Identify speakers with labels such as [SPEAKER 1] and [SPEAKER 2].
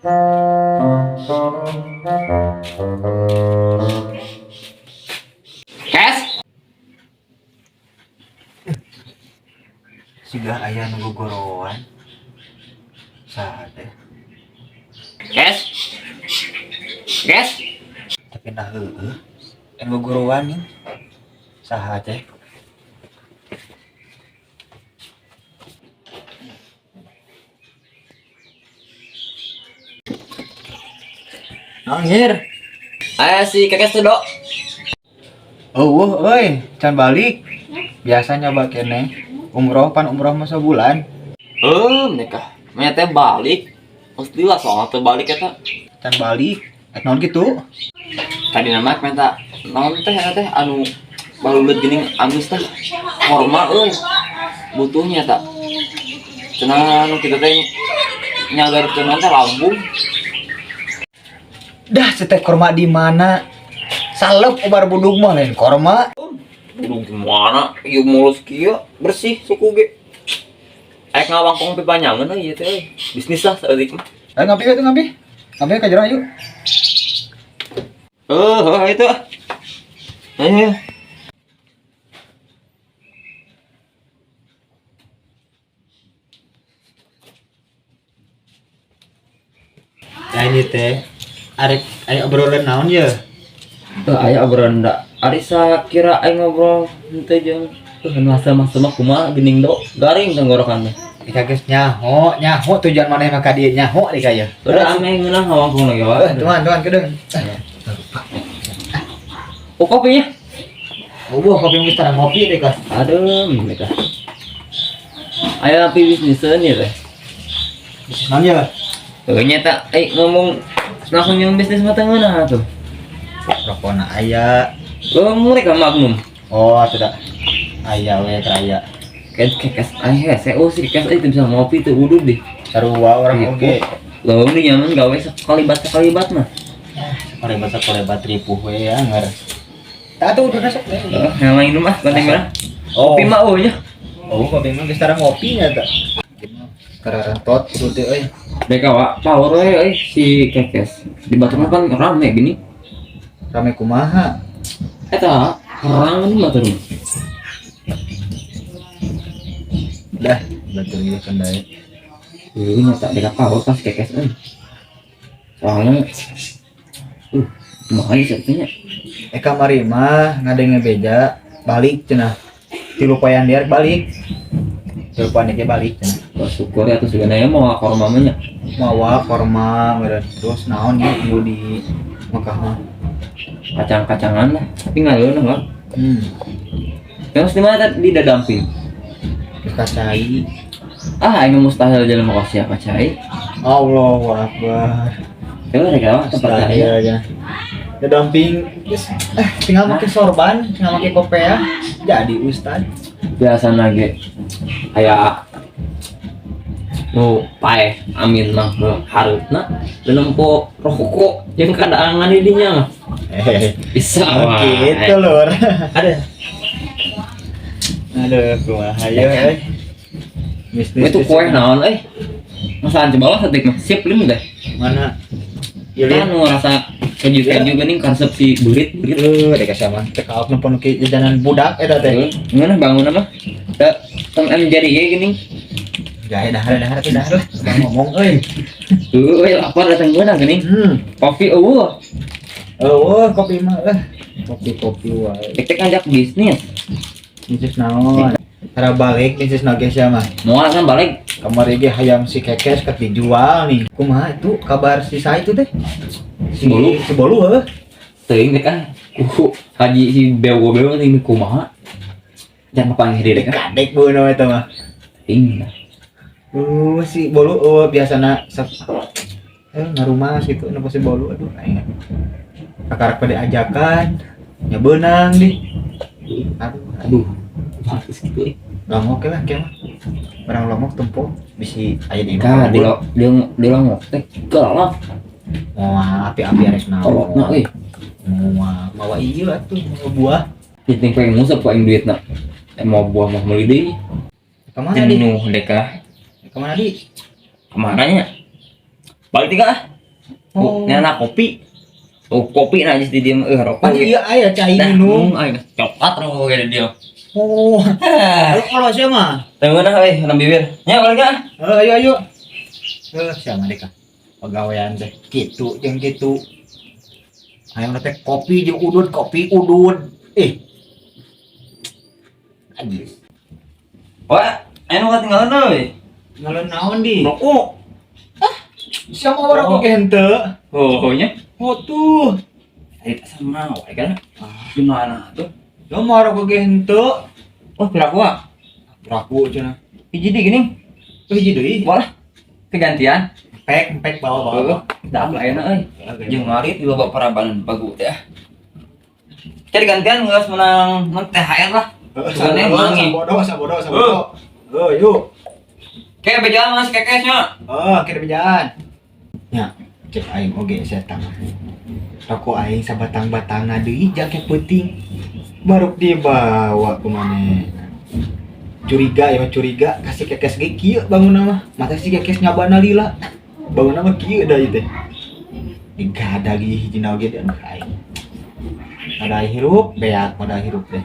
[SPEAKER 1] Kes?
[SPEAKER 2] Siga aya nu gogoroan. Saha teh?
[SPEAKER 1] Kes? Kes?
[SPEAKER 2] Tapi nah heueuh. Anu gogoroan nih. Saha teh? Naon hir?
[SPEAKER 1] Aya si Kekes tuh, Dok.
[SPEAKER 2] Eueuh euy, can balik. Biasa nyoba keneh. Umroh pan umroh mah sabulan.
[SPEAKER 1] Heuh, mereka. Menya teh balik. Mesti lah soalnya teh balik eta.
[SPEAKER 2] Can balik. Eh naon kitu?
[SPEAKER 1] Tadi nama minta naon teh eta teh anu balulut geuning amis teh. Korma euy. Butuhnya tak. Cenah anu kitu teh nyagar teh naon teh lambung.
[SPEAKER 2] Dah si teh korma di mana? Salep ubar budug mah lain korma.
[SPEAKER 1] Budug gimana? Ieu mulus kieu bersih suku ge. Aek ngawangkong pipanjangeun euy ieu teh euy. Bisnis lah saeutik mah.
[SPEAKER 2] Ayo ngapi itu ngapi. Ngapi ka jero ayo.
[SPEAKER 1] Heuh, itu. Ayo.
[SPEAKER 2] Ya ini teh arek aya obrolan naon ye?
[SPEAKER 1] Aya obrolan da. Ari sakira aing ngobrol henteu jeung nu masa mah kumaha geuning do garing tenggorokan teh.
[SPEAKER 2] Ika geus nyaho, nyaho tujuan maneh mah ka dieu nyaho di ka ieu.
[SPEAKER 1] Udah ame ngeunah ngawangkong lagi wae.
[SPEAKER 2] Eh, tuan, tuan kedeung.
[SPEAKER 1] Oh, kopinya.
[SPEAKER 2] Eueuh kopi geus tara ngopi deh ka.
[SPEAKER 1] Aduh, mereka. Aya api bisniseun ieu teh.
[SPEAKER 2] Bisnis naon ye?
[SPEAKER 1] Heuh nya teh ngomong langsung yang bisnis mah teh ngeunah atuh.
[SPEAKER 2] Rokona aya.
[SPEAKER 1] Lo mereka Magnum.
[SPEAKER 2] Oh, tidak. Aya we ka aya.
[SPEAKER 1] Kayak kes aing hese oh si kes euy teu bisa ngopi teu udud deh.
[SPEAKER 2] Sarua urang
[SPEAKER 1] Gitu.
[SPEAKER 2] oge.
[SPEAKER 1] Lo ini nyaman gawe sekalibat mah.
[SPEAKER 2] Sekalibat sekalibat ripuh we ya ngar. Tah atuh ududna sok.
[SPEAKER 1] Heeh, yang lain mah ganteng mana?
[SPEAKER 2] Oh.
[SPEAKER 1] Kopi mah euy nya.
[SPEAKER 2] Oh, kopi mah geus tara ngopi nya tah. Kararentot kudu teh euy.
[SPEAKER 1] Mereka wa power we euy si Kekes. Di Batur mah kan rame gini.
[SPEAKER 2] Rame kumaha?
[SPEAKER 1] Eta perang ini Batur mah.
[SPEAKER 2] Dah, batur ieu kan dae.
[SPEAKER 1] Heuh nya tak deka power pas Kekes euy. Soalnya kumaha ieu ceritanya?
[SPEAKER 2] Eh kamari mah ngadenge beja balik cenah. Tilu poean dia balik. Tilu poean dia balik cenah.
[SPEAKER 1] Wah, syukur ya atuh sigana mau korma mah nya.
[SPEAKER 2] Mawa korma meureun. Terus naon ieu tunggu di Mekah mah.
[SPEAKER 1] Kacang-kacangan lah, tapi ngaleunah lah. Terus di mana tadi di Dadamping?
[SPEAKER 2] Terus kacai.
[SPEAKER 1] Ah, aing mustahil jalan mau kasih apa cai.
[SPEAKER 2] Allahu Akbar.
[SPEAKER 1] Coba rek apa tempat
[SPEAKER 2] Mustahil
[SPEAKER 1] saya.
[SPEAKER 2] aja. Dadamping geus tinggal make sorban, tinggal make kopea jadi ustad.
[SPEAKER 1] Biasa nage aya nu paeh amin mah nu hareupna dan nempo rokok jeung kadaangan di dinya mah. Bisa wae.
[SPEAKER 2] Gitu lur.
[SPEAKER 1] Ada.
[SPEAKER 2] Aduh, kumaha ye euy. Bisnis.
[SPEAKER 1] Itu kue naon euy? Masaan coba lah satik mah. Sip lim deh.
[SPEAKER 2] Mana?
[SPEAKER 1] Kan nu rasa keju-keju geuning karesep si burit burit.
[SPEAKER 2] Heuh, dek sama teh kaop nu ke jajanan budak eta teh.
[SPEAKER 1] Ngeunah bangun mah. Teh tong em jadi ge geuning.
[SPEAKER 2] Jahe dahar dahar teh dahar lah. Bang ngomong euy.
[SPEAKER 1] Euy lapar datang geunah geuning. Kopi eueuh.
[SPEAKER 2] Eueuh kopi mah eh. Kopi-kopi wae.
[SPEAKER 1] Tek tek ngajak bisnis.
[SPEAKER 2] Bisnis naon? Cara balik bisnis naon sia mah?
[SPEAKER 1] Moal kan balik.
[SPEAKER 2] Kamari ge hayam si Kekes ket dijual nih. Kumaha itu kabar si sa itu teh? Si
[SPEAKER 1] Bolu.
[SPEAKER 2] Si Bolu heuh.
[SPEAKER 1] Teuing teh kan ku haji si bego-bego teh kumaha. Jangan panggil diri kan.
[SPEAKER 2] Kadek buno eta mah.
[SPEAKER 1] Teuing.
[SPEAKER 2] Si Bolu biasana ngarumah situ nu si Bolu aduh aing. Kakarak pada ajakan nya beunang di. Aduh,
[SPEAKER 1] aduh. Bagus gitu euy.
[SPEAKER 2] Longok lah kieu mah. Barang longok tempo bisi aya di
[SPEAKER 1] Ka di lo di longok teh galak.
[SPEAKER 2] Moal api-api arek naon.
[SPEAKER 1] Kolotna euy.
[SPEAKER 2] Moal mawa ieu atuh mawa buah.
[SPEAKER 1] Penting ku aing ngusep ku aing duitna. Mau buah mah meuli deui.
[SPEAKER 2] Ka mana di?
[SPEAKER 1] Jenuh deh kah.
[SPEAKER 2] Ka mana di?
[SPEAKER 1] Kemana nya? Balik tiga ah.
[SPEAKER 2] Oh.
[SPEAKER 1] Oh, anak kopi. Oh, kopi nah di dia rokok.
[SPEAKER 2] Pan iya aya cai
[SPEAKER 1] Dah,
[SPEAKER 2] minum.
[SPEAKER 1] ayo coklat rokok kayak dia.
[SPEAKER 2] Oh. Ayo kalau sia mah.
[SPEAKER 1] Tengok nah euy, enam bibir. Nya balik ah.
[SPEAKER 2] Eh, ayo ayo. Eh, sia mah deka. Pagawean teh kitu jeung kitu. Hayang teh kopi jeung udud, kopi udud. Eh. Najis.
[SPEAKER 1] Wah, anu ketinggalan euy.
[SPEAKER 2] Ngalon naon di?
[SPEAKER 1] Rokok.
[SPEAKER 2] Sia mah rokok ge henteu.
[SPEAKER 1] Oh, nya.
[SPEAKER 2] Oh tuh.
[SPEAKER 1] Tadi tak sama wae kan. Gimana tuh?
[SPEAKER 2] Lo mau rokok ge henteu.
[SPEAKER 1] Oh, piraku ah.
[SPEAKER 2] Raku cenah.
[SPEAKER 1] Hiji di gini.
[SPEAKER 2] Oh, hiji deui.
[SPEAKER 1] Walah. Kegantian.
[SPEAKER 2] Pek, pek bawa bawa.
[SPEAKER 1] Oh, dah lah enak euy. Jeung ngarit di babak parabanan bagu teh. Cari gantian geus menang men THR lah. Sebenarnya mangi.
[SPEAKER 2] Sabodo, sabodo, sabodo. Oh, yuk.
[SPEAKER 1] Kayak bejaan mas kekesnya.
[SPEAKER 2] Oh, kira bejaan. Ya, cek aing oge setan. Rokok aing sabatang-batangna deui jaket peuting. Baru dibawa ke mana? Curiga ya mah curiga kasih kekes ge kieu bangun mah. Mata si kekes nyabana lila. Bangun mah kieu da ieu teh. Digada ge hiji oge dan aing. Ada hirup, beak, ada hirup deh.